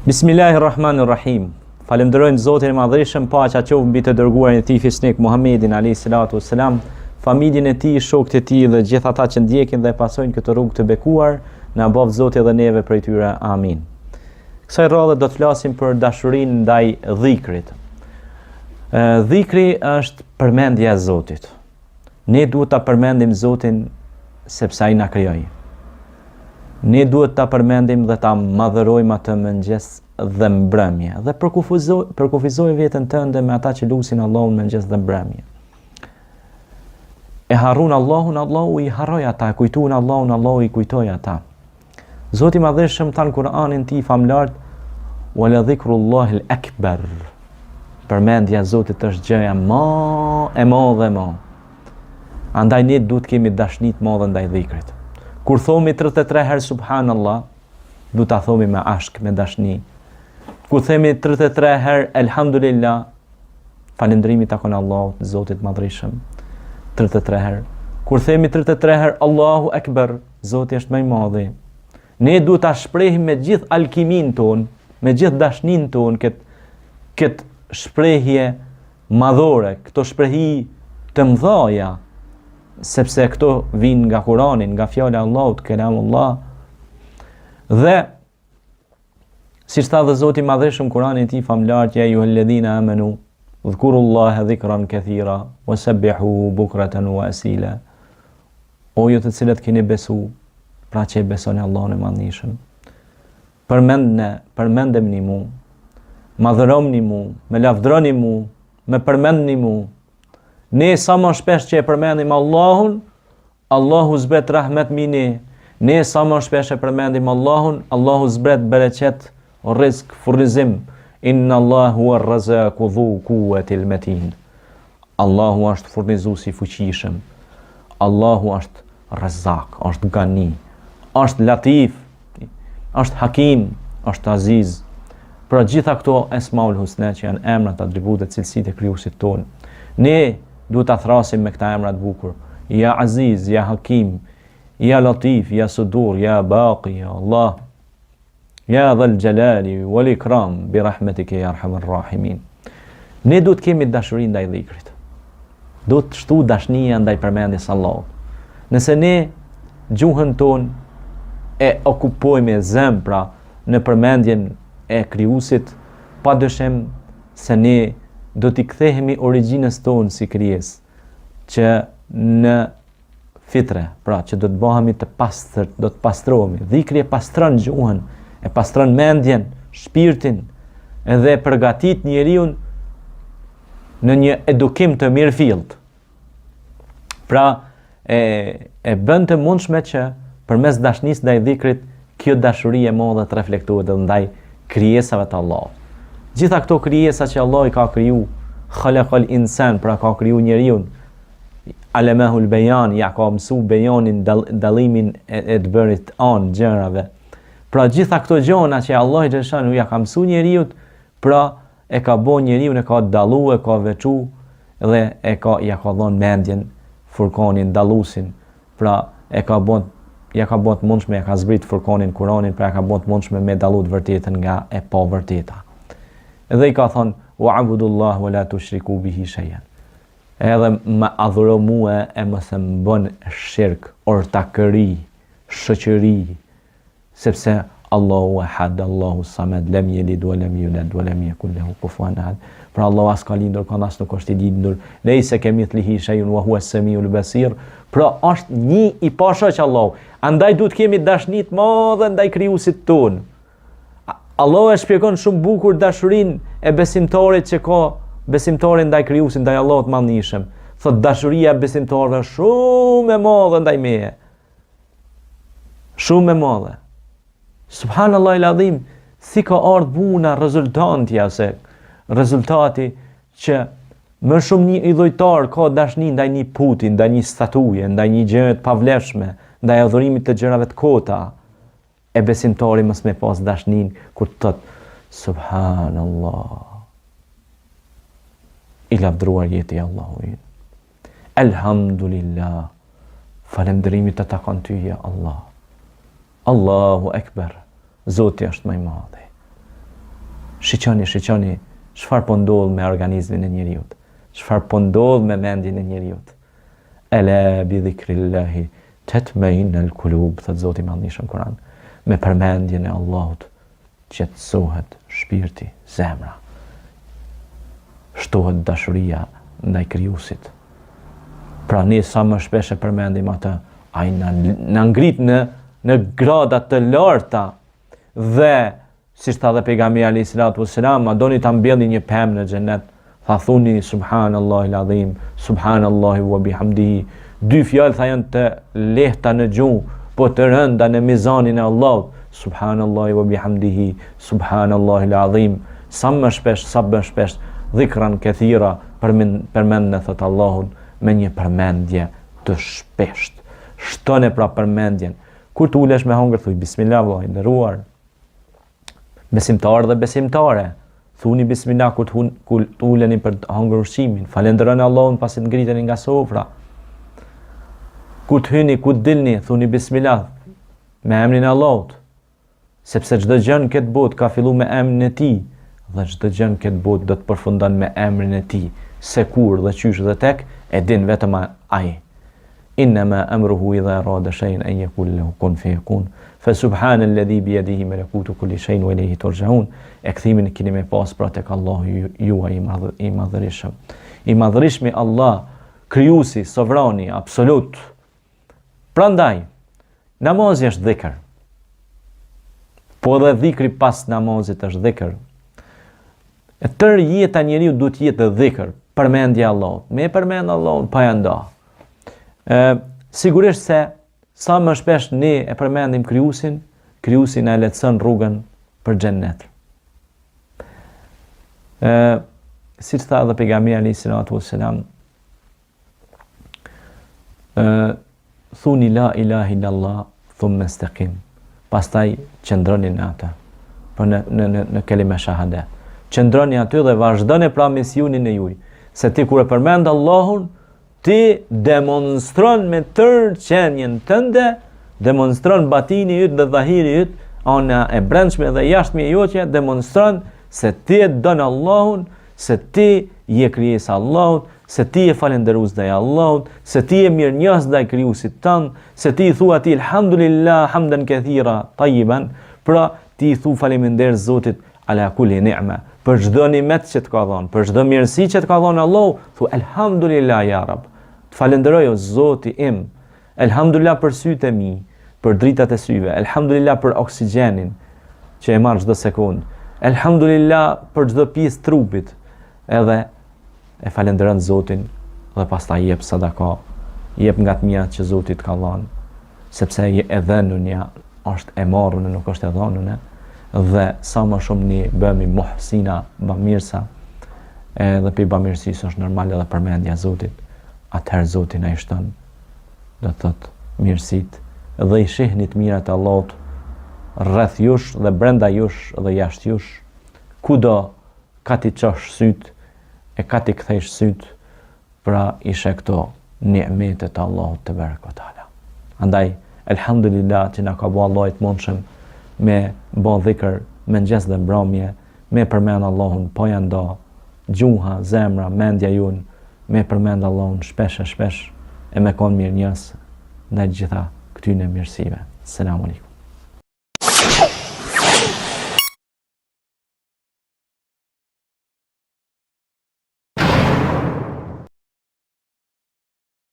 Bismillahirrahmanirrahim. Falënderojmë Zotin e Madhërishëm, paqja qoftë mbi të dërguarin e Tij fisnik Muhammedin alayhi salatu wassalam, familjen e tij, shokët e tij dhe gjithë ata që ndjekin dhe pasojnë këtë rrugë të bekuar, na bëftë Zoti edhe neve prej tyre. Amin. Kësaj radhe do të flasim për dashurinë ndaj dhikrit. Dhikri është përmendja e Zotit. Ne duhet ta përmendim Zotin sepse ai na krijoi. Ne duhet ta përmendim dhe ta madhërojmë atë mëngjes dhe mbrëmje dhe përkufizo përkufizoj veten tënde me ata që lusin Allahun mëngjes dhe mbrëmje. E harrun Allahun, Allahu i harroi ata, e kujtuan Allahun, Allahu i kujtoi ata. Zoti i Madhërishëm tha në Kur'anin e tij famëlartë, "Wa la dhikrullahil akbar." Përmendja e Zotit është gjëja më e madhe më. Andaj ne duhet të kemi dashni të madhe ndaj dhikrit. Kur thomi 33 herë subhanallah, duhet ta thomi me ashk, me dashni. Kur themi 33 herë elhamdulillah, falënderimi takon Allahut, Zotit të Madhërishëm. 33 herë. Kur themi 33 herë Allahu Ekber, Zoti është më i madhi. Ne duhet ta shprehim me gjithë alkiminë tonë, me gjithë dashninë tonë këtë këtë shprehje madhore, këto shprehi të mëdhaja, sepse këto vijnë nga Kurani, nga fjala e Allahut, kelamullah. Dhe Siç tha dhe Zoti i Madhërishëm Kur'anin e tij famëlartë ja ejjuhelledhina amanu dhkurullaha dhikran kathira wa sabbihuhu bukratan wa asila. O ju të cilët keni besu, pra që e besoni Allahun e Madhërishëm. Përmendne, përmendemni mu, madhëromni mu, më lavdroni mu, më përmendni mu. Ne sa më shpesh që e përmendim Allahun, Allahu zbret rahmet mbi ne. Ne sa më shpesh e përmendim Allahun, Allahu zbret bereqet, rrizk, furnizim. Inna Allahe huwa rrezaku dhu kuvetil metin. Allahu është furnizuesi i fuqishëm. Allahu është rrezak, është gani, është latif, është hakim, është aziz. Pra gjitha këto esmaul husne që janë emrat, atributet, cilësitë e krijuesit tonë. Ne Duhet ta thrasim me këta emra të bukur. Ja Aziz, ja Hakim, ja Latif, ja Sudur, ja Baqi, ja Allah. Ja Dhal Jalali wal Ikram bi rahmetike ja Arhamar Rahimin. Ne duhet të kemi dashuri ndaj dhikrit. Duhet të shtu dashnia ndaj përmendjes së Allahut. Nëse ne gjuhën tonë e okupojmë e zëmë pra në përmendjen e krijuesit, pa dyshim se ne do t'i kthehemi origjinës tonë si krijesë, që në fitre, pra që do të bëhemi të pastër, do të pastrohemi. Dhikri e pastron gjuhën, e pastron mendjen, shpirtin, edhe e përgatit njeriun në një edukim të mirëfilltë. Pra, e, e bën të mundshme që përmes dashnisë ndaj dhikrit, kjo dashuri e madhe të reflektohet edhe ndaj krijesave të Allahut. Gjitha këto krijesa që Allahu i ka kriju, khalaqal insan, pra ka kriju njeriun, alemehul bejan, ja ka mësu bejanin, dallimin e, e të bërit anë gjërave. Pra gjitha këto gjona që Allahu xheleshanuhu ja ka mësu njeriut, pra e ka bo njeriun e ka dallu e ka veçu dhe e ka ja ka dhon mendjen furkanin dallusin pra e ka bo ja ka bo të mundshme ja ka zbrit furkanin kuranin pra ja ka bo të mundshme me dallu të vërtetën nga e pavërteta dhe i ka thon wa abudullah wa la tushriku bihi shay'an edhe më adhuro mua e mos më bën shirk ortakëri shoqëri Sepse Allahu Ehad, Allahu Samed, lem jelid wa lem juled, wa lem jekun lehu kufuan ehad. Pra Allahu as ka lindur, kand as nuk është i lindur. Lejse ke mithlihi shejun, wa hua semiul besir. Pra është një i pashoq Allahu. Andaj duhet kemi dashni të madhe ndaj krijuesit tonë. Allahu e shpjegon shumë bukur dashurinë e besimtarit që ka besimtari ndaj krijuesit, ndaj Allahut të madhërishëm. Thotë dashuria e besimtarëve është shumë e madhe ndaj meje. Shumë e madhe. Subhanallahu el-adhim, si ka ardhë puna rezultantja ose rezultati që më shumë një idhujtar ka dashni ndaj një puti, ndaj një statuje, ndaj një gjëje të pavlefshme, ndaj adhurimit të gjërave të kota, e besimtari mos me pas dashnin kur të thotë Subhanallah. I lavdruar je ti Allahu ynë. Elhamdulillah. Falënderimi të takon ty ja Allah. Allahu Ekber. Zoti është më i madhi. Shiqoni, shiqoni, çfarë po ndodh me organizmin e njeriut, çfarë po ndodh me mendjen e njeriut. Ela bi dhikrillahi tetmeinnul kulub, thotë Zoti i Madhnishëm në Kur'an, me përmendjen e Allahut qetësohet shpirti, zemra. Shtohet dashuria ndaj krijuesit. Pra ne sa më shpesh e përmendim atë, ai na, na ngrit në, në grada të larta dhe Siç tha dhe pejgamberi alayhi salatu wassalam, a doni ta mbjellni një pemë në xhenet? Tha thuni subhanallahi alazim, subhanallahi wa bihamdihi. Dy fjalë tha janë të lehta në gjuhë, po të rënda në mizanin e Allahut. Subhanallahi wa bihamdihi, subhanallahi alazim. Sa më shpesh, sa më shpesh dhikran kethira përmendne thot Allahun me një përmendje të shpeshtë. Shtone pra përmendjen. Kur të ulesh me hongër thuj bismillah vëlla i nderuar. Besimtar dhe besimtare, thuni bismillah kur të, hun, kur të uleni për të hangër ushqimin, falënderoni Allahun pasi të ngriteni nga sofra. Kur të hyni, kur të dilni, thuni bismillah me emrin e Allahut. Sepse çdo gjë në këtë botë ka fillu me emrin e tij dhe çdo gjë në këtë botë do të përfundon me emrin e tij. Se kur dhe qysh dhe tek e din vetëm ai. Innama amruhu idha arada shay'an an yaqula lahu kun fayakun. Fa subhana alladhi bi yadihi malakutu kulli shay'in wa ilayhi turja'un. E kthimin e keni me pas pra tek Allahu juaj i madh i madhërishëm. I madhërishmi Allah, krijuesi, sovrani, absolut. Prandaj, namazi është dhikr. Po edhe dhikri pas namazit është dhikr. E tërë jeta e njeriut duhet të jetë dhikr, përmendja e Allahut. Me përmend Allahun pa ja nda. Ë sigurisht se sa më shpesh ne e përmendim krijuesin, krijuesi na e lehtëson rrugën për xhennet. Ë siç tha edhe pejgamberi alayhi salatu wassalam, ë thuni la ilaha illallah thumma istaqim pastaj qëndroni në atë po në në në, në kelime shahade qëndroni aty dhe vazhdoni pra misionin e juaj se ti kur e përmend Allahun ti demonstron me tërë qenien tënde demonstron batini yt dhe dhahiri yt ana e brendshme dhe jashtme jotja demonstron se ti e don Allahun se ti je krijesa e Allahut, se ti je falënderues ndaj Allahut, se ti je mirënjohës ndaj krijuesit tënd, se ti i thua atij elhamdulillah hamdan kathira tayyiban, pra ti i thu faleminderit Zotit ala kulli ni'ma, për çdo nimet që të ka dhënë, për çdo mirësi që të ka dhënë Allahu, thu elhamdulillah ya rab. Të falënderoj o Zoti im. Elhamdulillah për sytë e mi, për dritat e syve, elhamdulillah për oksigjenin që e marr çdo sekondë. Elhamdulillah për çdo pjesë trupit, edhe e falënderon Zotin dhe pastaj jep sadaka, jep nga të mirat që Zoti të ka dhënë, sepse e dhënunja është e marrun nuk është e dhënune dhe sa më shumë ne bëhemi muhsina, bamirësa, edhe prej bamirësisë është normal edhe përmendja e Zotit, atëherë Zoti na i shton do të thotë mirësitë dhe i shihni të mirat e Allahut rreth jush dhe brenda jush dhe jashtë jush, kudo ka t'i çosh sytë e ka t'i kthejsh sytë, pra i sheh këto ni'mete të Allahut tebareke ve teala. Andaj, elhamdulillah që na ka bo Allahu të mundshëm me bo dhikër mëngjes dhe mbrëmje, me përmend Allahun pa ja nda gjuha, zemra, mendja jonë, me përmend Allahun shpesh e shpesh e me kon mirënjohës ndaj gjitha këtyne mirësive. Selamu alaikum.